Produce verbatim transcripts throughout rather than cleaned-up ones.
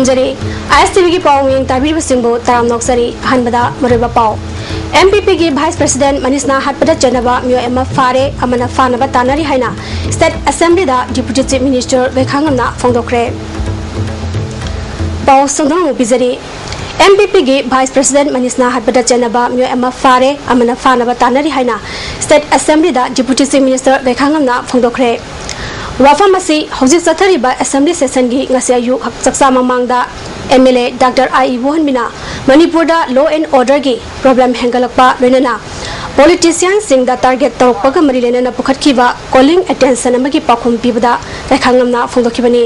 ꯈꯨꯔꯨꯝꯖꯔꯤ꯫ ꯑꯥꯏ ꯑꯦꯁ T ꯚꯤꯒꯤ ꯄꯥꯎ ꯃꯤꯠꯌꯦꯡ ꯇꯥꯕꯤꯔꯤꯕꯁꯤꯡꯕꯨ ꯇꯔꯥꯝꯅ ꯑꯣꯛꯆꯔꯤ꯫ ꯑꯍꯥꯟꯕꯗ ꯃꯔꯨꯑꯣꯏꯕ ꯄꯥꯎ꯫ ꯑꯦꯝ ꯄꯤ ꯄꯤꯒꯤ vice president ꯃꯅꯤꯁꯅꯥ ꯍꯥꯠꯄꯗ ꯆꯦꯟꯅꯕ ꯃꯤꯑꯣꯏ ꯑꯃ ꯐꯥꯔꯦ, ꯑꯃꯅ ꯐꯥꯅꯕ ꯇꯥꯟꯅꯔꯤ ꯍꯥꯏꯅ state assemblyꯗ deputy chief minister ꯒꯩꯈꯥꯉꯝꯅ ꯐꯣꯡꯗꯣꯛꯈ꯭ꯔꯦ꯫ ꯄꯥꯎ ꯁꯟꯗꯣꯛꯅ ꯑꯃꯨꯛ ꯄꯤꯖꯔꯤ꯫ ꯑꯦꯝ ꯄꯤ ꯄꯤꯒꯤ vice president ꯃꯅꯤꯁꯅꯥ ꯍꯥꯠꯄꯗ ꯆꯦꯟꯅꯕ ꯃꯤꯑꯣꯏ ꯑꯃ ꯐꯥꯔꯦ, ꯑꯃꯅ ꯐꯥꯅꯕ ꯇꯥꯟꯅꯔꯤ ꯍꯥꯏꯅ state assemblyꯗ deputy chief minister ꯒꯩꯈꯥꯉꯝꯅ ꯐꯣꯡꯗꯣꯛꯈ꯭ꯔꯦ꯫ ꯋꯥꯐꯝ ꯑꯁꯤ ꯍꯧꯖꯤꯛ ꯆꯠꯊꯔꯤꯕ assembly sessionꯒꯤ ꯉꯁꯤ ꯑꯌꯨꯛ ꯆꯥꯛꯆꯥ ꯃꯃꯥꯡꯗ ꯑꯦꯝ ꯑꯦꯜ ꯑꯦ ꯗꯥꯛꯇꯔ ꯑꯥꯏ ꯏꯕꯣꯍꯟꯕꯤꯅ ꯃꯅꯤꯄꯨꯔꯗ law and orderꯒꯤ problem ꯍꯦꯟꯒꯠꯂꯛꯄ, ꯂꯣꯏꯅꯅ politicianꯁꯤꯡꯗ target ꯇꯧꯔꯛꯄꯒ ꯃꯔꯤ ꯂꯩꯅꯅ ꯄꯨꯈꯠꯈꯤꯕ calling attention ꯑꯃꯒꯤ ꯄꯥꯎꯈꯨꯝ ꯄꯤꯕꯗ ꯒꯩꯈꯥꯉꯝꯅ ꯐꯣꯡꯗꯣꯛꯈꯤꯕꯅꯤ꯫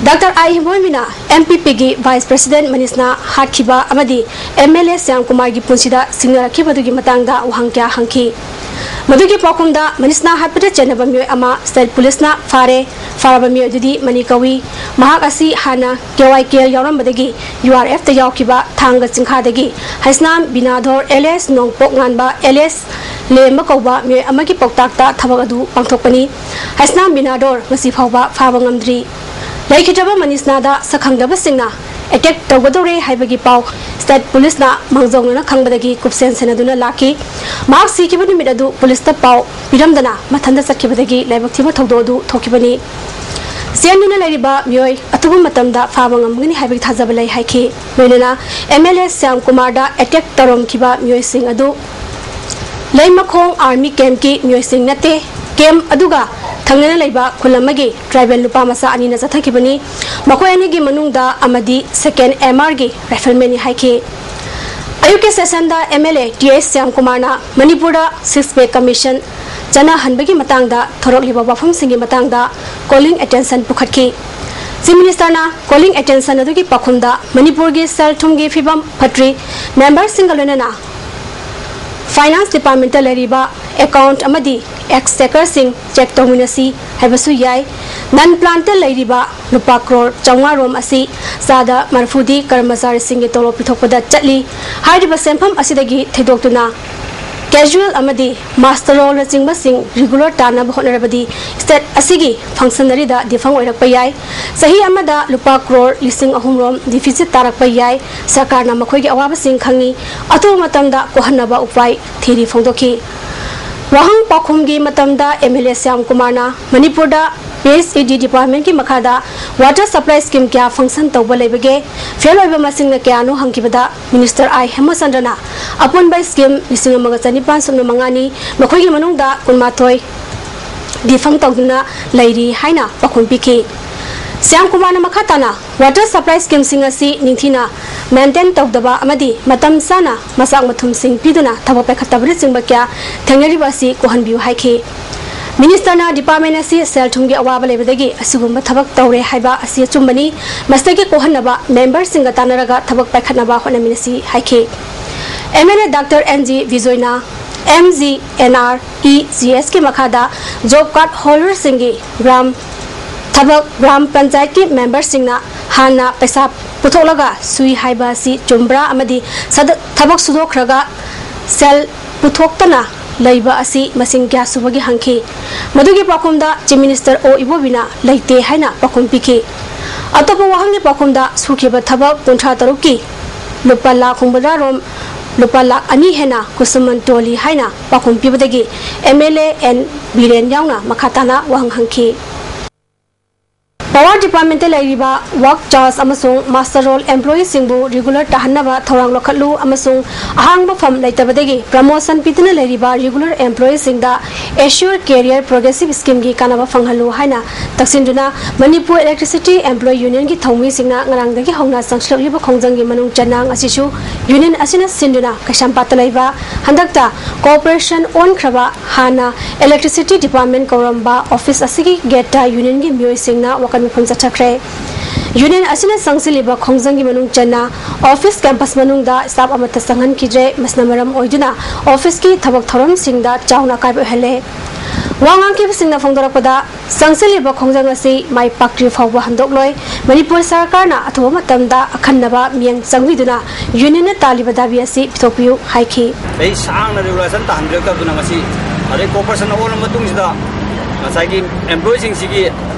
ꯗꯥꯛꯇꯔ ꯑꯥꯏ ꯏꯕꯣꯍꯟꯕꯤꯅ ꯑꯦꯝ ꯄꯤ ꯄꯤꯒꯤ vice president ꯃꯅꯤꯁꯅꯥ ꯍꯥꯠꯈꯤꯕ ꯑꯃꯗꯤ ꯑꯦꯝ ꯑꯦꯜ ꯑꯦ ꯁ꯭ꯌꯥꯝ ꯀꯨꯃꯥꯔꯒꯤ ꯄꯨꯟꯁꯤꯗ ꯁꯤꯡꯅꯔꯛꯈꯤꯕꯗꯨꯒꯤ ꯃꯇꯥꯡꯗ ꯋꯥꯍꯪ ꯀꯌꯥ ꯍꯪꯈꯤ꯫ ꯃꯗꯨꯒꯤ ꯄꯥꯎꯈꯨꯝꯗ ꯃꯅꯤꯁꯅꯥ ꯍꯥꯠꯄꯗ ꯆꯦꯟꯅꯕ ꯃꯤꯑꯣꯏ ꯑꯃ state policeꯅ ꯐꯥꯔꯦ꯫ ꯐꯥꯔꯕ ꯃꯤꯑꯣꯏ ꯑꯗꯨꯗꯤ ꯃꯅꯤ ꯀꯧꯏ꯫ ꯃꯍꯥꯛ ꯑꯁꯤ ꯍꯥꯟꯅ ꯀꯦ ꯋꯥꯏ ꯀꯦ ꯑꯦꯜ ꯌꯥꯎꯔꯝꯕꯗꯒꯤ ꯌꯨ ꯑꯥꯔ ꯑꯦꯐꯇ ꯌꯥꯎꯈꯤꯕ ꯊꯥꯡꯒ ꯆꯤꯡꯈꯥꯗꯒꯤ ꯍꯩꯁꯅꯥꯝ ꯕꯤꯅꯥꯙꯣꯔ alias ꯅꯣꯡꯄꯣꯛ ꯉꯥꯟꯕ alias ꯂꯦꯝꯕ ꯀꯧꯕ ꯃꯤꯑꯣꯏ ꯑꯃꯒꯤ ꯄꯥꯎꯇꯥꯛꯇ ꯊꯕꯛ ꯑꯗꯨ ꯄꯥꯡꯊꯣꯛꯄꯅꯤ꯫ ꯍꯩꯁꯅꯥꯝ ꯕꯤꯅꯥꯙꯣꯔ ꯉꯁꯤ ꯐꯥꯎꯕ ꯐꯥꯕ ꯉꯝꯗ꯭ꯔꯤ꯫ ꯂꯩꯈꯤꯗ꯭ꯔꯕ ꯃꯅꯤꯁꯅꯥꯗ ꯁꯛꯈꯪꯗꯕꯁꯤꯡꯅ attack ꯇꯧꯒꯗꯧꯔꯦ ꯍꯥꯏꯕꯒꯤ ꯄꯥꯎ state policeꯅ ꯃꯥꯡꯖꯧꯅꯅ ꯈꯪꯕꯗꯒꯤ ꯀꯨꯞꯁꯦꯟ ꯁꯦꯟꯅꯗꯨꯅ ꯂꯥꯛꯈꯤ꯫ ꯃꯍꯥꯛ ꯁꯤꯈꯤꯕ ꯅꯨꯃꯤꯠ ꯑꯗꯨ policeꯇ ꯄꯥꯎ ꯄꯤꯔꯝꯗꯅ ꯃꯊꯟꯇ ꯆꯠꯈꯤꯕꯗꯒꯤ ꯂꯥꯏꯕꯛ ꯊꯤꯕ ꯊꯧꯗꯣꯛ ꯑꯗꯨ ꯊꯣꯛꯈꯤꯕꯅꯤ꯫ ꯆꯦꯟꯗꯨꯅ ꯂꯩꯔꯤꯕ ꯃꯤꯑꯣꯏ ꯑꯊꯨꯕ ꯃꯇꯝꯗ ꯐꯥꯕ ꯉꯝꯒꯅꯤ ꯍꯥꯏꯕꯒꯤ ꯊꯥꯖꯕ ꯂꯩ ꯍꯥꯏꯈꯤ꯫ ꯂꯣꯏꯅꯅ ꯑꯦꯝ ꯑꯦꯜ ꯑꯦ ꯁ꯭ꯌꯥꯝ ꯀꯨꯃꯥꯔꯗ attack ꯇꯧꯔꯝꯈꯤꯕ ꯃꯤꯑꯣꯏꯁꯤꯡ ꯑꯗꯨ ꯂꯩꯃꯈꯣꯡ army campꯀꯤ ꯃꯤꯑꯣꯏꯁꯤꯡ ꯅꯠꯇꯦ꯫ Camp ꯑꯗꯨꯒ ꯊꯪꯅꯅ ꯂꯩꯕ ꯈꯨꯜ ꯑꯃꯒꯤ tribal ꯅꯨꯄꯥ ꯃꯆꯥ ꯑꯅꯤꯅ ꯆꯠꯊꯈꯤꯕꯅꯤ꯫ ꯃꯈꯣꯏ ꯑꯅꯤꯒꯤ ꯃꯅꯨꯡꯗ ꯑꯃꯗꯤ second M Rꯒꯤ riflemanꯅꯤ ꯍꯥꯏꯈꯤ꯫ ꯑꯌꯨꯛꯀꯤ sessionꯗ ꯑꯦꯝ ꯑꯦꯜ ꯑꯦ ꯇꯤ ꯑꯦꯁ ꯁ꯭ꯌꯥꯝ ꯀꯨꯃꯥꯔꯅ ꯃꯅꯤꯄꯨꯔꯗ six pay commission ꯆꯠꯅꯍꯟꯕꯒꯤ ꯃꯇꯥꯡꯗ ꯊꯣꯔꯛꯂꯤꯕ ꯋꯥꯐꯝꯁꯤꯡꯒꯤ ꯃꯇꯥꯡꯗ calling attention ꯄꯨꯈꯠꯈꯤ꯫ Chief Ministerꯅ calling attention ꯑꯗꯨꯒꯤ ꯄꯥꯎꯈꯨꯝꯗ ꯃꯅꯤꯄꯨꯔꯒꯤ ꯁꯦꯜ ꯊꯨꯝꯒꯤ ꯐꯤꯕꯝ ꯐꯠꯇ꯭ꯔꯤ, memberꯁꯤꯡꯒ ꯂꯣꯏꯅꯅ finance departmentꯇ ꯂꯩꯔꯤꯕ account ꯑꯃꯗꯤ exchequerꯁꯤꯡ check ꯇꯧꯃꯤꯟꯅꯁꯤ ꯍꯥꯏꯕꯁꯨ ꯌꯥꯏ꯫ Non plantꯇ ꯂꯩꯔꯤꯕ ꯂꯨꯄꯥ ꯀ꯭ꯔꯣꯔ ꯆꯥꯝꯃꯉꯥ ꯔꯣꯝ ꯑꯁꯤ ꯆꯥꯗ ꯃꯔꯤꯐꯨꯗꯤ ꯀꯔꯃꯆꯥꯔꯤꯁꯤꯡꯒꯤ ꯇꯣꯂꯣꯞ ꯄꯤꯊꯣꯛꯄꯗ ꯆꯠꯂꯤ꯫ ꯍꯥꯏꯔꯤꯕ ꯁꯦꯟꯐꯝ ꯑꯁꯤꯗꯒꯤ ꯊꯩꯗꯣꯛꯇꯨꯅ casual ꯑꯃꯗꯤ muster roll ꯅꯆꯤꯡꯕꯁꯤꯡ regular ꯇꯥꯅꯕ ꯍꯣꯠꯅꯔꯕꯗꯤ state ꯑꯁꯤꯒꯤ functionary ꯗ defunct ꯑꯣꯏꯔꯛꯄ ꯌꯥꯏ꯫ ꯆꯍꯤ ꯑꯃꯗ ꯂꯨꯄꯥ ꯀ꯭ꯔꯣꯔ ꯂꯤꯁꯤꯡ ꯑꯍꯨꯝ ꯔꯣꯝ deficit ꯇꯥꯔꯛꯄ ꯌꯥꯏ꯫ ꯁꯔꯀꯥꯔꯅ ꯃꯈꯣꯏꯒꯤ ꯑꯋꯥꯕꯁꯤꯡ ꯈꯪꯏ꯫ ꯑꯊꯨꯕ ꯃꯇꯝꯗ ꯀꯣꯛꯍꯟꯅꯕ ꯎꯄꯥꯏ ꯊꯤꯔꯤ ꯐꯣꯡꯗꯣꯛꯈꯤ꯫ ꯋꯥꯍꯪ ꯄꯥꯎꯈꯨꯝꯒꯤ ꯃꯇꯝꯗ M L A ꯁ꯭ꯌꯥꯝ ꯀꯨꯃꯥꯔꯅ ꯃꯅꯤꯄꯨꯔꯗ P H E D department ꯀꯤ ꯃꯈꯥꯗ water supply scheme ꯀꯌꯥ function ꯇꯧꯕ ꯂꯩꯕꯒꯦ? Fail ꯑꯣꯏꯕ ꯃꯁꯤꯡꯅ ꯀꯌꯥꯅꯣ ꯍꯪꯈꯤꯕꯗ Minister I ꯍꯦꯃꯆꯟꯗ꯭ꯔꯅ ꯑꯄꯨꯟꯕ scheme ꯂꯤꯁꯤꯡ ꯑꯃꯒ ꯆꯅꯤꯄꯥꯟ ꯁꯨꯞꯅ ꯃꯉꯥꯅꯤ, ꯃꯈꯣꯏꯒꯤ ꯃꯅꯨꯡꯗ ꯀꯨꯟꯃꯥꯊꯣꯏ defunct ꯇꯧꯗꯨꯅ ꯂꯩꯔꯤ ꯍꯥꯏꯅ ꯄꯥꯎꯈꯨꯝ ꯄꯤꯈꯤ꯫ ꯁ꯭ꯌꯥꯝ ꯀꯨꯃꯥꯔꯅ ꯃꯈꯥ ꯇꯥꯅ water supply scheme ꯁꯤꯡ ꯑꯁꯤ ꯅꯤꯡꯊꯤꯅ maintain ꯇꯧꯗꯕ ꯑꯃꯗꯤ ꯃꯇꯝ ꯆꯥꯅ ꯃꯆꯥꯛ ꯃꯊꯨꯝꯁꯤꯡ ꯄꯤꯗꯨꯅ ꯊꯕꯛ ꯄꯥꯏꯈꯠꯇꯕꯅꯆꯤꯡꯕ ꯀꯌꯥ ꯊꯦꯡꯅꯔꯤꯕ ꯑꯁꯤ ꯀꯣꯛꯍꯟꯕꯤꯌꯨ ꯍꯥꯏꯈꯤ꯫ Minister ꯅ department ꯑꯁꯤ ꯁꯦꯜ ꯊꯨꯝꯒꯤ ꯑꯋꯥꯕ ꯂꯩꯕꯗꯒꯤ ꯑꯁꯤꯒꯨꯝꯕ ꯊꯕꯛ ꯇꯧꯔꯦ ꯍꯥꯏꯕ ꯑꯁꯤ ꯑꯆꯨꯝꯕꯅꯤ꯫ ꯃꯁꯤꯗꯒꯤ ꯀꯣꯛꯍꯟꯅꯕ member ꯁꯤꯡꯒ ꯇꯥꯟꯅꯔꯒ ꯊꯕꯛ ꯄꯥꯏꯈꯠꯅꯕ ꯍꯣꯠꯅꯃꯤꯟꯅꯁꯤ ꯍꯥꯏꯈꯤ꯫ M L A Doctor N G ꯕꯤꯖꯣꯏꯅ M G N R E G S ꯀꯤ ꯃꯈꯥꯗ job card holder ꯁꯤꯡꯒꯤ ꯒ꯭ꯔꯥꯝ ꯊꯕꯛ ꯒ꯭ꯔꯥꯝ ꯄꯟꯆꯥꯌꯠꯀꯤ member ꯁꯤꯡꯅ ꯍꯥꯟꯅ ꯄꯩꯁꯥ ꯄꯨꯊꯣꯛꯂꯒ ꯁꯨꯏ ꯍꯥꯏꯕ ꯑꯁꯤ ꯆꯨꯝꯕ꯭ꯔꯥ ꯑꯃꯗꯤ ꯁꯗ-, ꯊꯕꯛ ꯁꯨꯗꯣꯛꯈ꯭ꯔꯒ ꯁꯦꯜ ꯄꯨꯊꯣꯛꯇꯅ ꯂꯩꯕ ꯑꯁꯤ ꯃꯁꯤꯡ ꯀꯌꯥ ꯁꯨꯕꯒꯦ ꯍꯪꯈꯤ꯫ ꯃꯗꯨꯒꯤ ꯄꯥꯎꯈꯨꯝꯗ Chief Minister O ꯏꯕꯣꯕꯤꯅ ꯂꯩꯇꯦ ꯍꯥꯏꯅ ꯄꯥꯎꯈꯨꯝ ꯄꯤꯈꯤ꯫ ꯑꯇꯣꯞꯄ ꯋꯥꯍꯪꯒꯤ ꯄꯥꯎꯈꯨꯝꯗ ꯁꯨꯈꯤꯕ ꯊꯕꯛ ꯀꯨꯟꯊ꯭ꯔꯥ ꯇꯔꯨꯛꯀꯤ ꯂꯨꯄꯥ ꯂꯥꯈ ꯍꯨꯝꯐꯨꯇꯔꯥ ꯔꯣꯝ ꯂꯨꯄꯥ ꯂꯥꯈ ꯑꯅꯤ ꯍꯦꯟꯅ ꯈꯨꯠꯁꯨꯃꯟ ꯇꯣꯜꯂꯤ ꯍꯥꯏꯅ ꯄꯥꯎꯈꯨꯝ ꯄꯤꯕꯗꯒꯤ M L A N Biren ꯌꯥꯎꯅ ꯃꯈꯥ ꯇꯥꯅ ꯋꯥꯍꯪ ꯍꯪꯈꯤ꯫ Power department ꯇ ꯂꯩꯔꯤꯕ work charge ꯑꯃꯁꯨꯡ muster roll employee ꯁꯤꯡꯕꯨ regular ꯇꯥꯍꯟꯅꯕ ꯊꯧꯔꯥꯡ ꯂꯧꯈꯠꯂꯨ ꯑꯃꯁꯨꯡ ꯑꯍꯥꯡꯕ ꯐꯝ ꯂꯩꯇꯕꯗꯒꯤ promotion ꯄꯤꯗꯨꯅ ꯂꯩꯔꯤꯕ regular employee ꯁꯤꯡꯗ Assure Career Progressive Scheme ꯒꯤ ꯀꯥꯟꯅꯕ ꯐꯪꯍꯜꯂꯨ ꯍꯥꯏꯅ ꯇꯛꯁꯤꯟꯗꯨꯅ Manipur Electricity Employee Union ꯒꯤ ꯊꯧꯃꯤꯁꯤꯡꯅ ꯉꯔꯥꯡꯗꯒꯤ ꯍꯧꯅ ꯆꯪꯁꯤꯜꯂꯛꯂꯤꯕ ꯈꯣꯡꯖꯪꯒꯤ ꯃꯅꯨꯡ ꯆꯟꯅ ꯉꯁꯤꯁꯨ union ꯑꯁꯤꯅ ꯁꯤꯟꯗꯨꯅ ꯀꯩꯁꯥꯝꯄꯥꯠꯇ ꯂꯩꯕ ꯍꯟꯗꯛꯇ corporation ꯑꯣꯟꯈ꯭ꯔꯕ ꯍꯥꯟꯅ Electricity Department ꯀꯧꯔꯝꯕ office ꯑꯁꯤꯒꯤ gate ꯇ union ꯒꯤ ꯃꯤꯑꯣꯏꯁꯤꯡꯅ ꯋꯥꯀꯠ ꯃꯤꯐꯝ ꯆꯠꯊꯈ꯭ꯔꯦ꯫ Union ꯑꯁꯤꯅ ꯆꯪꯁꯤꯜꯂꯤꯕ ꯈꯣꯡꯖꯪꯒꯤ ꯃꯅꯨꯡ ꯆꯟꯅ office campus ꯃꯅꯨꯡꯗ staff ꯑꯃꯠꯇ ꯆꯪꯍꯟꯈꯤꯗ꯭ꯔꯦ꯫ ꯃꯁꯤꯅ ꯃꯔꯝ ꯑꯣꯏꯗꯨꯅ office ꯀꯤ ꯊꯕꯛ ꯊꯧꯔꯝꯁꯤꯡꯗ ꯆꯥꯎꯅ ꯑꯀꯥꯏꯕ ꯑꯣꯏꯍꯜꯂꯦ꯫ ꯋꯥ ꯉꯥꯡꯈꯤꯕꯁꯤꯡꯅ ꯐꯣꯡꯗꯣꯔꯛꯄꯗ, ꯆꯪꯁꯤꯜꯂꯤꯕ ꯈꯣꯡꯖꯪ ꯑꯁꯤ ꯃꯥꯏ ꯄꯥꯛꯇ꯭ꯔꯤ ꯐꯥꯎꯕ ꯍꯟꯗꯣꯛꯂꯣꯏ꯫ ꯃꯅꯤꯄꯨꯔ ꯁꯔꯀꯥꯔꯅ ꯑꯊꯨꯕ ꯃꯇꯝꯗ ꯑꯈꯟꯅꯕ ꯃꯤꯠꯌꯦꯡ ꯆꯪꯕꯤꯗꯨꯅ ꯌꯨꯅꯤꯌꯟꯅ ꯇꯥꯜꯂꯤꯕ ꯗꯥꯕꯤ ꯑꯁꯤ ꯄꯤꯊꯣꯛꯄꯤꯌꯨ ꯍꯥꯏꯈꯤ꯫ ꯆꯍꯤ ꯁꯥꯡꯅ ꯔꯤꯒꯨꯂꯦꯁꯟ ꯇꯥꯍꯟꯕꯤꯔꯛꯇꯕꯗꯨꯅ ꯉꯁꯤ ꯑꯗꯩ ꯀꯣꯔꯄꯣꯔꯦꯁꯟ ꯑꯣꯜꯂ ꯃꯇꯨꯡꯁꯤꯗ ꯉꯁꯥꯏꯒꯤ ꯑꯦꯝꯄ꯭ꯂꯣꯌꯤꯁꯤꯡꯁꯤꯒꯤ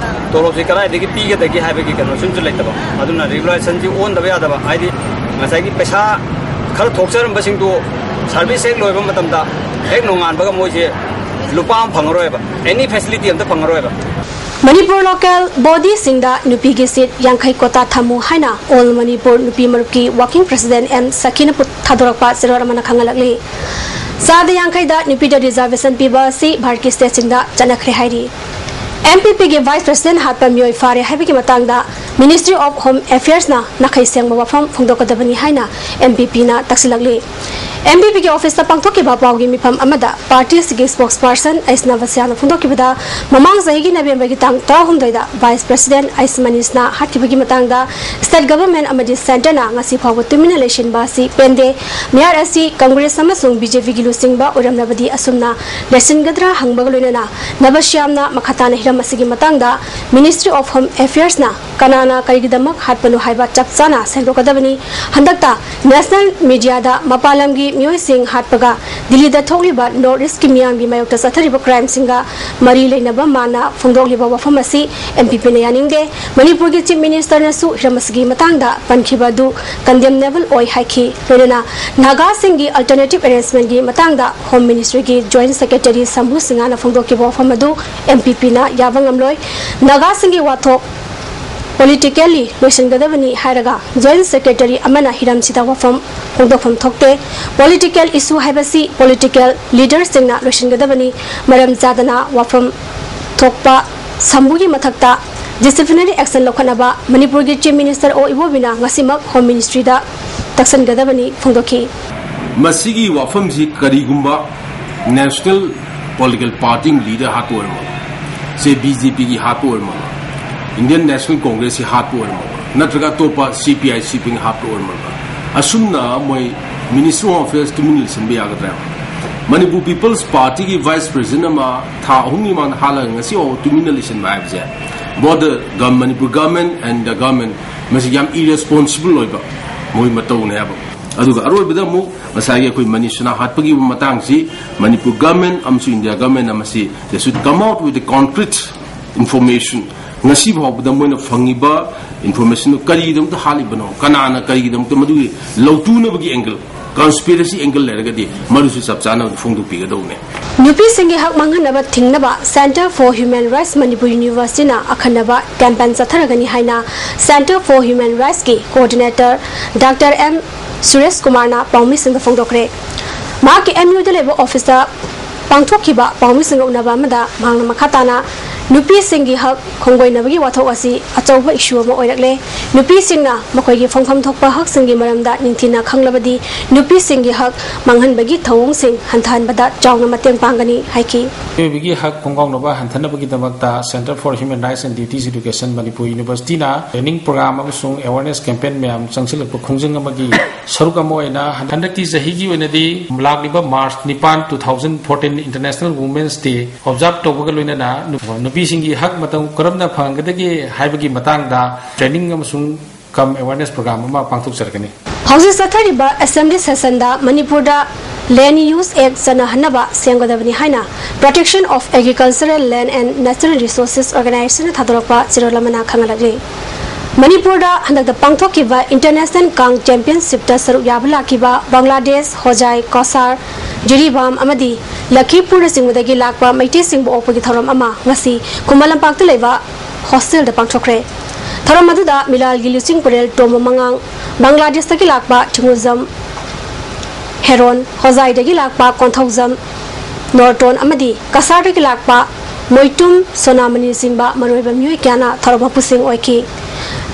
ꯇꯣꯂꯣꯞꯁꯤ ꯀꯗꯥꯏꯗꯒꯤ ꯄꯤꯒꯗꯒꯦ ꯍꯥꯏꯕꯒꯤ ꯀꯩꯅꯣ ꯁꯨꯝꯁꯨ ꯂꯩꯇꯕ, ꯑꯗꯨꯅ ꯔꯤꯒꯨꯂꯦꯁꯟꯁꯤ ꯑꯣꯟꯗꯕ ꯌꯥꯗꯕ꯫ ꯍꯥꯏꯗꯤ ꯉꯁꯥꯏꯒꯤ ꯄꯩꯁꯥ ꯈꯔ ꯊꯣꯛꯆꯔꯝꯕꯁꯤꯡꯗꯨ ꯁꯥꯔꯚꯤꯁ ꯍꯦꯛ ꯂꯣꯏꯕ ꯃꯇꯝꯗ ꯍꯦꯛ ꯅꯣꯡꯉꯥꯟꯕꯒ ꯃꯣꯏꯁꯦ ꯂꯨꯄꯥ ꯑꯃ ꯐꯪꯉꯔꯣꯏꯕ, ꯑꯦꯅꯤ ꯐꯦꯁꯤꯂꯤꯇꯤ ꯑꯝꯇ ꯐꯪꯉꯔꯣꯏꯕ꯫ ꯃꯅꯤꯄꯨꯔ ꯂꯣꯀꯦꯜ ꯕꯣꯗꯤꯁꯤꯡꯗ ꯅꯨꯄꯤꯒꯤ ꯁꯤꯠ ꯌꯥꯡꯈꯩ ꯀꯣꯇꯥ ꯊꯝꯃꯨ ꯍꯥꯏꯅ ꯑꯣꯜ ꯃꯅꯤꯄꯨꯔ ꯅꯨꯄꯤ ꯃꯔꯨꯞꯀꯤ ꯋꯥꯀꯤꯡ ꯄ꯭ꯔꯁꯤꯗꯦꯟ ꯑꯦꯝ ꯁꯈꯤꯅ ꯄꯨ-, ꯊꯥꯗꯣꯔꯛꯄ ꯆꯦꯔꯣꯜ ꯑꯃꯅ ꯈꯪꯍꯜꯂꯛꯂꯤ꯫ ꯆꯥꯗ ꯌꯥꯡꯈꯩꯗ ꯅꯨꯄꯤꯗ ꯔꯤꯖꯥꯔꯕꯦꯁꯟ ꯄꯤꯕ ꯑꯁꯤ ꯚꯥꯔꯠꯀꯤ ꯁ꯭ꯇꯦꯠꯁꯤꯡꯗ ꯆꯠꯅꯈ꯭ꯔꯦ ꯍꯥꯏꯔꯤ꯫ ꯑꯦꯝ ꯄꯤ ꯄꯤꯒꯤ ꯚꯥꯏꯁ ꯄ꯭ꯔꯁꯤꯗꯦꯟ ꯍꯥꯠꯄ ꯃꯤꯑꯣꯏ ꯐꯥꯔꯦ ꯍꯥꯏꯕꯒꯤ ꯃꯇꯥꯡꯗ Ministry of Home Affairs ꯅ ꯅꯥꯈꯩ ꯁꯦꯡꯕ ꯋꯥꯐꯝ ꯐꯣꯡꯗꯣꯛꯀꯗꯕꯅꯤ ꯍꯥꯏꯅ ꯑꯦꯝ ꯄꯤ ꯄꯤꯅ ꯇꯛꯁꯤꯜꯂꯛꯂꯤ꯫ ꯑꯦꯝ ꯄꯤ ꯄꯤꯒꯤ ꯑꯣꯐꯤꯁꯇ ꯄꯥꯡꯊꯣꯛꯈꯤꯕ ꯄꯥꯎꯒꯤ ꯃꯤꯐꯝ ꯑꯃꯗ ꯄꯥꯔꯇꯤꯁꯤꯒꯤ ꯁ꯭ꯄꯣꯛꯁꯄꯔꯁꯟ ꯑꯩꯁ ꯅꯕꯁ꯭ꯌꯥꯅ ꯐꯣꯡꯗꯣꯛꯈꯤꯕꯗ, ꯃꯃꯥꯡ ꯆꯍꯤꯒꯤ ꯅꯕꯦꯝꯕꯔꯒꯤ ꯇꯥꯡ ꯇꯔꯥꯍꯨꯝꯗꯣꯏꯗ ꯚꯥꯏꯁ ꯄ꯭ꯔꯁꯤꯗꯦꯟ ꯑꯩꯁ ꯃꯅꯤꯁꯅ ꯍꯥꯠꯈꯤꯕꯒꯤ ꯃꯇꯥꯡꯗ ꯁ꯭ꯇꯦꯠ ꯒꯚꯔꯟꯃꯦꯟꯠ ꯑꯃꯗꯤ ꯁꯦꯟꯇꯔꯅ ꯉꯁꯤ ꯐꯥꯎꯕ ꯇꯨꯃꯤꯟꯅ ꯂꯩꯁꯤꯟꯕ ꯑꯁꯤ ꯄꯦꯟꯗꯦ꯫ ꯃꯤꯍꯥꯠ ꯑꯁꯤ ꯀꯪꯒ꯭ꯔꯦꯁ ꯑꯃꯁꯨꯡ ꯕꯤ ꯖꯦ ꯄꯤꯒꯤ ꯂꯨꯆꯤꯡꯕ ꯑꯣꯏꯔꯝꯂꯕꯗꯤ ꯑꯁꯨꯝꯅ ꯂꯩꯁꯤꯟꯒꯗ꯭ꯔꯥ ꯍꯪꯕꯒ ꯂꯣꯏꯅꯅ ꯅꯕꯁ꯭ꯌꯥꯝꯅ ꯃꯈꯥ ꯇꯥꯅ ꯍꯤꯔꯝ ꯑꯁꯤꯒꯤ ꯃꯇꯥꯡꯗ Ministry of Home Affairs ꯅ ꯀꯅꯥꯅ ꯀꯔꯤꯒꯤꯗꯃꯛ ꯍꯥꯠꯄꯅꯣ ꯍꯥꯏꯕ ꯆꯞ ꯆꯥꯅ ꯁꯦꯡꯗꯣꯛꯀꯗꯕꯅꯤ꯫ ꯍꯟꯗꯛꯇ ꯅꯦꯁꯅꯦꯜ ꯃꯤꯗꯤꯌꯥꯗ ꯃꯄꯥꯟ ꯂꯝꯒꯤ ꯃꯤꯑꯣꯏꯁꯤꯡ ꯍꯥꯠꯄꯒ ꯗꯤꯜꯂꯤꯗ ꯊꯣꯛꯂꯤꯕ ꯅꯣꯔꯠ ꯏꯁ꯭ꯠꯀꯤ ꯃꯤꯌꯥꯝꯒꯤ ꯃꯥꯌꯣꯛꯇ ꯆꯠꯊꯔꯤꯕ ꯀ꯭ꯔꯥꯏꯝꯁꯤꯡꯒ ꯃꯔꯤ ꯂꯩꯅꯕ ꯃꯥꯅ ꯐꯣꯡꯗꯣꯛꯂꯤꯕ ꯋꯥꯐꯝ ꯑꯁꯤ ꯑꯦꯝ ꯄꯤ ꯄꯤꯅ ꯌꯥꯅꯤꯡꯗꯦ꯫ ꯃꯅꯤꯄꯨꯔꯒꯤ ꯆꯤꯐ ꯃꯤꯅꯤꯁꯇꯔꯅꯁꯨ ꯍꯤꯔꯝ ꯑꯁꯤꯒꯤ ꯃꯇꯥꯡꯗ ꯄꯟꯈꯤꯕ ꯑꯗꯨ ꯀꯟꯗꯦꯝꯅꯦꯕꯜ ꯑꯣꯏ ꯍꯥꯏꯈꯤ꯫ ꯂꯣꯏꯅꯅ ꯅꯥꯒꯥꯁꯤꯡꯒꯤ ꯑꯜꯇꯔꯅꯦꯇꯤꯚ ꯑꯦꯔꯦꯟꯖꯃꯦꯟꯠꯀꯤ ꯃꯇꯥꯡꯗ ꯍꯣꯝ ꯃꯤꯅꯤꯁꯇ꯭ꯔꯤꯒꯤ ꯖꯣꯏꯟꯠ ꯁꯦꯀ꯭ꯔꯦꯇꯔꯤ ꯁꯝꯕꯨ ꯁꯤꯡꯍꯅ ꯐꯣꯡꯗꯣꯛꯈꯤꯕ ꯋꯥꯐꯝ ꯑꯗꯨ ꯑꯦꯝ ꯄꯤ ꯄꯤꯅ ꯌꯥꯕ ꯉꯝꯂꯣꯏ꯫ ꯅꯥꯒꯥꯁꯤꯡꯒꯤ ꯋꯥꯊꯣꯛ ꯄꯣꯂꯤꯇꯤꯀꯦꯜꯂꯤ ꯂꯣꯏꯁꯤꯟꯒꯗꯕꯅꯤ ꯍꯥꯏꯔꯒ ꯖꯣꯏꯟꯠ ꯁꯦꯀ꯭ꯔꯦꯇꯔꯤ ꯑꯃꯅ ꯍꯤꯔꯝꯁꯤꯗ ꯋꯥꯐꯝ ꯐꯣꯡꯗꯣꯛꯐꯝ ꯊꯣꯛꯇꯦ꯫ ꯄꯣꯂꯤꯇꯤꯀꯦꯜ ꯏꯁꯨ ꯍꯥꯏꯕꯁꯤ ꯄꯣꯂꯤꯇꯤꯀꯦꯜ ꯂꯤꯗꯔꯁꯤꯡꯅ ꯂꯣꯏꯁꯤꯟꯒꯗꯕꯅꯤ꯫ ꯃꯔꯝ ꯆꯥꯗꯅ ꯋꯥꯐꯝ ꯊꯣꯛꯄ ꯁꯝꯕꯨꯒꯤ ꯃꯊꯛꯇ ꯗꯤꯁꯤꯄ꯭ꯂꯤꯅꯔꯤ ꯑꯦꯛꯁꯟ ꯂꯧꯈꯠꯅꯕ ꯃꯅꯤꯄꯨꯔꯒꯤ ꯆꯤꯐ ꯃꯤꯅꯤꯁꯇꯔ ꯑꯣ ꯏꯕꯣꯕꯤꯅ ꯉꯁꯤꯃꯛ ꯍꯣꯝ ꯃꯤꯅꯤꯁꯇ꯭ꯔꯤꯗ ꯇꯛꯁꯟꯒꯗꯕꯅꯤ ꯐꯣꯡꯗꯣꯛꯈꯤ꯫ ꯃꯁꯤꯒꯤ ꯋꯥꯐꯝꯁꯤ ꯀꯔꯤꯒꯨꯝꯕ ꯅꯦꯁꯅꯦꯜ ꯄꯣꯂꯤꯇꯤꯀꯦꯜ ꯄꯥꯔꯇꯤ ꯑꯃ ꯂꯤꯗꯔ ꯍꯥꯠꯄ ꯑꯣꯏꯔꯝꯃꯕ, ꯁꯦ ꯕꯤ ꯖꯦ ꯄꯤꯒꯤ ꯍꯥꯠꯄ ꯑꯣꯏꯔꯝꯃꯕ, ꯏꯟꯗꯤꯌꯟ ꯅꯦꯁꯅꯦꯜ ꯀꯣꯡꯒ꯭ꯔꯦꯁꯀꯤ ꯍꯥꯠꯄ ꯑꯣꯏꯔꯝꯃꯕ, ꯅꯠꯇ꯭ꯔꯒ ꯑꯇꯣꯞꯄ ꯁꯤ ꯄꯤ ꯑꯥꯏ ꯁꯤ ꯄꯤ ꯍꯥꯠꯄ ꯑꯣꯏꯔꯝꯃꯕ, ꯑꯁꯨꯝꯅ ꯃꯣꯏ ꯃꯤꯅꯤꯁꯇ꯭ꯔꯤ ꯑꯣꯐ ꯑꯐꯦꯌꯔꯁ ꯇꯨꯃꯤꯟꯅ ꯂꯩꯁꯤꯟꯕ ꯌꯥꯒꯗ꯭ꯔꯥ? ꯃꯅꯤꯄꯨꯔ ꯄꯤꯄꯜꯁ ꯄꯥꯔꯇꯤꯒꯤ ꯚꯥꯏꯁ ꯄ꯭ꯔꯦꯁꯤꯗꯦꯟꯠ ꯑꯃ ꯊꯥ ꯑꯍꯨꯝꯒꯤ ꯃꯃꯥꯡꯗ ꯍꯥꯠꯂꯒ ꯉꯁꯤ ꯐꯥꯎꯕ ꯇꯨꯃꯤꯟꯅ ꯂꯩꯁꯤꯟꯕ ꯍꯥꯏꯕꯁꯦ, both the gov- Manipur government and the government, ꯃꯁꯤ ꯌꯥꯝ ꯏꯔꯦꯁꯄꯣꯟꯁꯤꯕꯜ ꯑꯣꯏꯕ ꯃꯣꯏ ꯃꯇꯧꯅꯦ ꯍꯥꯏꯕ꯫ ꯑꯗꯨꯒ ꯑꯔꯣꯏꯕꯗ ꯑꯃꯨꯛ ꯉꯁꯥꯏꯒꯤ ꯑꯩꯈꯣꯏ ꯃꯅꯤꯁꯅꯥ ꯍꯥꯠꯄꯒꯤ ꯃꯇꯥꯡꯁꯤ ꯃꯅꯤꯄꯨꯔ ꯒꯚꯔꯟꯃꯦꯟꯠ ꯑꯃꯁꯨꯡ ꯏꯟꯗꯤꯌꯥ ꯒꯚꯔꯟꯃꯦꯟꯠꯅ ꯃꯁꯤ they should come out with the concrete information꯫ ꯉꯁꯤ ꯐꯥꯎꯕꯗ ꯃꯣꯏꯅ ꯐꯪꯉꯤꯕ ꯏꯟꯐꯣꯔꯃꯦꯁꯟꯗꯨ ꯀꯔꯤꯒꯤꯗꯃꯛꯇ ꯍꯥꯠꯂꯤꯕꯅꯣ, ꯀꯅꯥꯅ ꯀꯔꯤꯒꯤꯗꯃꯛꯇ ꯃꯗꯨꯒꯤ ꯂꯧꯇꯨꯅꯕꯒꯤ ꯑꯦꯡꯒꯜ, ꯀꯟꯁꯄꯤꯔꯦꯁꯤ ꯑꯦꯡꯒꯜ ꯂꯩꯔꯒꯗꯤ ꯃꯗꯨꯁꯨ ꯆꯞ ꯆꯥꯅ ꯐꯣꯡꯗꯣꯛꯄꯤꯒꯗꯧꯕꯅꯦ꯫ ꯅꯨꯄꯤꯁꯤꯡꯒꯤ ꯍꯛ ꯃꯥꯡꯍꯟꯅꯕ ꯊꯤꯡꯅꯕ Centre for Human Rights Manipur Universityꯅ ꯑꯈꯟꯅꯕ ꯀꯦꯝꯄꯦꯟ ꯆꯠꯊꯔꯒꯅꯤ ꯍꯥꯏꯅ Centre for Human Rightsꯀꯤ ꯀꯣꯑꯣꯔꯗꯤꯅꯦꯇꯔ ꯗꯥꯛꯇꯔ ꯑꯦꯝ ꯁꯨꯔꯦꯁ ꯀꯨꯃꯥꯔꯅ ꯄꯥꯎꯃꯤꯁꯤꯡꯗ ꯐꯣꯡꯗꯣꯛꯈ꯭ꯔꯦ꯫ ꯃꯍꯥꯛꯀꯤ ꯑꯦꯝ ꯌꯨꯗ ꯂꯩꯕ ꯑꯣꯐꯤꯁꯇ ꯄꯥꯡꯊꯣꯛꯈꯤꯕ ꯄꯥꯎꯃꯤꯁꯤꯡꯒ ꯎꯅꯕ ꯑꯃꯗ ꯃꯍꯥꯛꯅ ꯃꯈꯥ ꯇꯥꯅ ꯅꯨꯄꯤꯁꯤꯡꯒꯤ ꯍꯛ ꯈꯣꯡꯒꯣꯏꯅꯕꯒꯤ ꯋꯥꯊꯣꯛ ꯑꯁꯤ ꯑꯆꯧꯕ ꯏꯁꯨ ꯑꯃ ꯑꯣꯏꯔꯛꯂꯦ꯫ ꯅꯨꯄꯤꯁꯤꯡꯅ ꯃꯈꯣꯏꯒꯤ ꯐꯪꯐꯝ ꯊꯣꯛꯄ ꯍꯛꯁꯤꯡꯒꯤ ꯃꯔꯝꯗ ꯅꯤꯡꯊꯤꯅ ꯈꯪꯂꯕꯗꯤ ꯅꯨꯄꯤꯁꯤꯡꯒꯤ ꯍꯛ ꯃꯥꯡꯍꯟꯕꯒꯤ ꯊꯧꯑꯣꯡꯁꯤꯡ ꯍꯟꯊꯍꯟꯕꯗ ꯆꯥꯎꯅ ꯃꯇꯦꯡ ꯄꯥꯡꯒꯅꯤ ꯍꯥꯏꯈꯤ꯫ ꯃꯤꯑꯣꯏꯕꯒꯤ ꯍꯛ ꯈꯣꯡꯒꯥꯎꯅꯕ ꯍꯟꯊꯅꯕꯒꯤꯗꯃꯛꯇ Centre for Human Rights and Duties Education Manipur Universityꯅ training program ꯑꯃꯁꯨꯡ awareness campaign ꯃꯌꯥꯝ ꯆꯪꯁꯤꯜꯂꯛꯄ ꯈꯣꯡꯖꯪ ꯑꯃꯒꯤ ꯁꯔꯨꯛ ꯑꯃ ꯑꯣꯏꯅ ꯍꯟꯗꯛꯀꯤ ꯆꯍꯤꯒꯤ ꯑꯣꯏꯅꯗꯤ ꯂꯥꯛꯂꯤꯕ March ꯅꯤꯄꯥꯟ, two thousand fourteen International Women's Day observe ꯇꯧꯕꯒ ꯂꯣꯏꯅꯅ ꯅꯨ-, ꯅꯨꯄꯤꯁꯤꯡꯒꯤ ꯍꯛ ꯃꯇꯧ ꯀꯔꯝꯅ ꯐꯪꯍꯟꯒꯗꯒꯦ ꯍꯥꯏꯕꯒꯤ ꯃꯇꯥꯡꯗ training ꯑꯃꯁꯨꯡ cum awareness program ꯑꯃ ꯄꯥꯡꯊꯣꯛꯆꯔꯛꯀꯅꯤ꯫ ꯍꯧꯖꯤꯛ ꯆꯠꯊꯔꯤꯕ ꯑꯦꯁꯦꯝꯕ꯭ꯂꯤ ꯁꯦꯁꯟꯗ ꯃꯅꯤꯄꯨꯔꯗ Land Use Act ꯆꯠꯅꯍꯟꯅꯕ ꯁꯦꯝꯒꯗꯕꯅꯤ ꯍꯥꯏꯅ Protection of Agricultural Land and Natural Resources Organizationꯅ ꯊꯥꯗꯣꯔꯛꯄ ꯆꯦꯔꯣꯜ ꯑꯃꯅ ꯈꯪꯍꯜꯂꯛꯂꯤ꯫ ꯃꯅꯤꯄꯨꯔꯗ ꯍꯟꯗꯛꯇ ꯄꯥꯡꯊꯣꯛꯈꯤꯕ International Kang Championshipꯇ ꯁꯔꯨꯛ ꯌꯥꯕ ꯂꯥꯛꯈꯤꯕ ꯕꯪꯒ꯭ꯂꯥꯗꯦꯁ, ꯍꯣꯖꯥꯏ, ꯀꯣꯁꯥꯔ, ꯖꯤꯔꯤꯕꯥꯝ ꯑꯃꯗꯤ ꯂꯈꯤꯄꯨꯔꯅꯆꯤꯡꯕꯗꯒꯤ ꯂꯥꯛꯄ ꯃꯩꯇꯩꯁꯤꯡꯕꯨ ꯑꯣꯛꯄꯒꯤ ꯊꯧꯔꯝ ꯑꯃ ꯉꯁꯤ ꯈꯨꯃꯟ ꯂꯝꯄꯥꯛꯇ ꯂꯩꯕ ꯍꯣꯁꯇꯦꯜꯗ ꯄꯥꯡꯊꯣꯛꯈ꯭ꯔꯦ꯫ ꯊꯧꯔꯝ ꯑꯗꯨꯗ ꯃꯤꯂꯥꯜꯒꯤ ꯂꯨꯆꯤꯡ ꯄꯨꯔꯦꯜ ꯇꯣꯝꯕ ꯃꯉꯥꯡ, ꯕꯪꯒ꯭ꯂꯥꯗꯦꯁꯇꯒꯤ ꯂꯥꯛꯄ ꯊꯤꯡꯉꯨꯖꯝ ꯍꯦꯔꯣꯟ, ꯍꯣꯖꯥꯏꯗꯒꯤ ꯂꯥꯛꯄ ꯀꯣꯟꯊꯧꯖꯝ ꯅꯣꯔꯇꯣꯟ ꯑꯃꯗꯤ ꯀꯁꯥꯔꯗꯒꯤ ꯂꯥꯛꯄ ꯃꯣꯏꯇꯨꯝ ꯁꯣꯅꯥꯃꯅꯤꯅꯆꯤꯡꯕ ꯃꯔꯨꯑꯣꯏꯕ ꯃꯤꯑꯣꯏ ꯀꯌꯥꯅ ꯊꯧꯔꯝ ꯃꯄꯨꯁꯤꯡ ꯑꯣꯏꯈꯤ꯫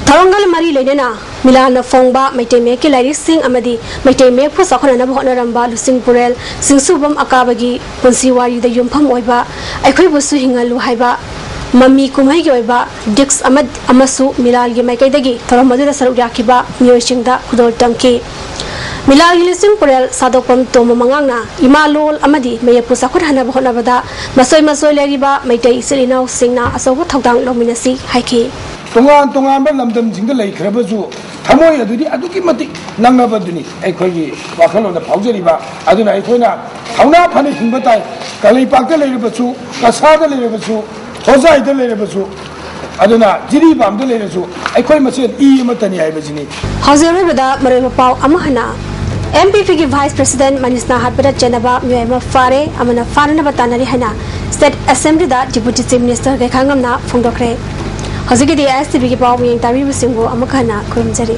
ꯊꯧꯔꯝꯒ ꯃꯔꯤ ꯂꯩꯅꯅ ꯃꯤꯂꯥꯜꯅ ꯐꯣꯡꯕ ꯃꯩꯇꯩ ꯃꯌꯦꯛꯀꯤ ꯂꯥꯏꯔꯤꯛꯁꯤꯡ ꯑꯃꯗꯤ ꯃꯩꯇꯩ ꯃꯌꯦꯛꯄꯨ ꯆꯥꯎꯈꯠꯅꯅꯕ ꯍꯣꯠꯅꯔꯝꯕ ꯂꯨꯆꯤꯡ ꯄꯨꯔꯦꯜ ꯆꯤꯡꯁꯨꯕꯝ ꯑꯀꯥꯕꯒꯤ ꯄꯨꯟꯁꯤ ꯋꯥꯔꯤꯗ ꯌꯨꯝꯐꯝ ꯑꯣꯏꯕ ꯑꯩꯈꯣꯏꯕꯨꯁꯨ ꯍꯤꯡꯍꯜꯂꯨ ꯍꯥꯏꯕ ꯃꯃꯤ ꯀꯨꯝꯍꯩꯒꯤ ꯑꯣꯏꯕ ꯗꯤꯁꯛ ꯑꯃ-, ꯑꯃꯁꯨ ꯃꯤꯂꯥꯜꯒꯤ ꯃꯥꯏꯀꯩꯗꯒꯤ ꯊꯧꯔꯝ ꯑꯗꯨꯗ ꯁꯔꯨꯛ ꯌꯥꯈꯤꯕ ꯃꯤꯑꯣꯏꯁꯤꯡꯗ ꯈꯨꯗꯣꯜ ꯇꯝꯈꯤ꯫ ꯃꯤꯂꯥꯒꯤ ꯂꯨꯆꯤꯡ ꯄꯨꯔꯦꯜ ꯁꯥꯗꯣꯛꯄꯝ ꯇꯣꯝꯕ ꯃꯉꯥꯡꯅ ꯏꯃꯥ ꯂꯣꯜ ꯑꯃꯗꯤ ꯃꯌꯦꯛꯄꯨ ꯆꯥꯎꯈꯠꯍꯟꯅꯕ ꯍꯣꯠꯅꯕꯗ ꯃꯁꯣꯏ ꯃꯁꯣꯏ ꯂꯩꯔꯤꯕ ꯃꯩꯇꯩ ꯏꯆꯤꯜ ꯏꯅꯥꯎꯁꯤꯡꯅ ꯑꯆꯧꯕ ꯊꯧꯗꯥꯡ ꯂꯧꯃꯤꯟꯅꯁꯤ ꯍꯥꯏꯈꯤ꯫ ꯇꯣꯉꯥꯟ ꯇꯣꯉꯥꯟꯕ ꯂꯝꯗꯝꯁꯤꯡꯗ ꯂꯩꯈ꯭ꯔꯕꯁꯨ ꯊꯃꯣꯏ ꯑꯗꯨꯗꯤ ꯑꯗꯨꯛꯀꯤ ꯃꯇꯤꯛ ꯅꯛꯅꯕꯗꯨꯅꯤ ꯑꯩꯈꯣꯏꯒꯤ ꯋꯥꯈꯜꯂꯣꯟꯗ ꯐꯥꯎꯖꯔꯤꯕ꯫ ꯑꯗꯨꯅ ꯑꯩꯈꯣꯏꯅ ꯊꯧꯅꯥ ꯐꯅ ꯍꯤꯡꯕ ꯇꯥꯏ꯫ ꯀꯪꯂꯩꯄꯥꯛꯇ ꯂꯩꯔꯕꯁꯨ, ꯀꯁꯥꯔꯗ ꯂꯩꯔꯕꯁꯨ, ꯍꯣꯖꯥꯏꯗ ꯂꯩꯔꯕꯁꯨ, ꯑꯗꯨꯅ ꯖꯤꯔꯤꯕꯥꯝꯗ ꯂꯩꯔꯁꯨ ꯑꯩꯈꯣꯏ ꯃꯁꯦꯟ ꯏ ꯑꯃꯠꯇꯅꯤ ꯍꯥꯏꯕꯁꯤꯅꯤ꯫ ꯍꯧꯖꯤꯛ ꯑꯔꯣꯏꯕꯗ ꯃꯔꯨꯑꯣꯏꯕ ꯄꯥꯎ ꯑꯃ ꯍꯟꯅ꯫ ꯑꯦꯝ ꯄꯤ ꯄꯤꯒꯤ ꯚꯥꯏꯁ ꯄ꯭ꯔꯦꯁꯤꯗꯦꯟꯠ ꯃꯅꯤꯁꯅꯥ ꯍꯥꯠꯄꯗ ꯆꯦꯟꯅꯕ ꯃꯤꯑꯣꯏ ꯑꯃ ꯐꯥꯔꯦ ꯑꯃꯅ ꯐꯥꯅꯅꯕ ꯇꯥꯟꯅꯔꯤ ꯍꯥꯏꯅ ꯁ꯭ꯇꯦꯠ ꯑꯦꯁꯦꯝꯕ꯭ꯂꯤꯗ ꯗꯤꯄꯨꯇꯤ ꯆꯤꯐ ꯃꯤꯅꯤꯁꯇꯔ ꯒꯩꯈꯥꯉꯝꯅ ꯐꯣꯡꯗꯣꯛꯈ꯭ꯔꯦ꯫ ꯍꯧꯖꯤꯛꯀꯤꯗꯤ ꯑꯦꯁ ꯇꯤ ꯚꯤꯒꯤ ꯄꯥꯎ ꯃꯤꯠꯌꯦꯡ ꯇꯥꯕꯤꯕꯁꯤꯡꯕꯨ ꯑꯃꯨꯛ ꯍꯟꯅ ꯈꯨꯔꯨꯝꯖꯔꯤ꯫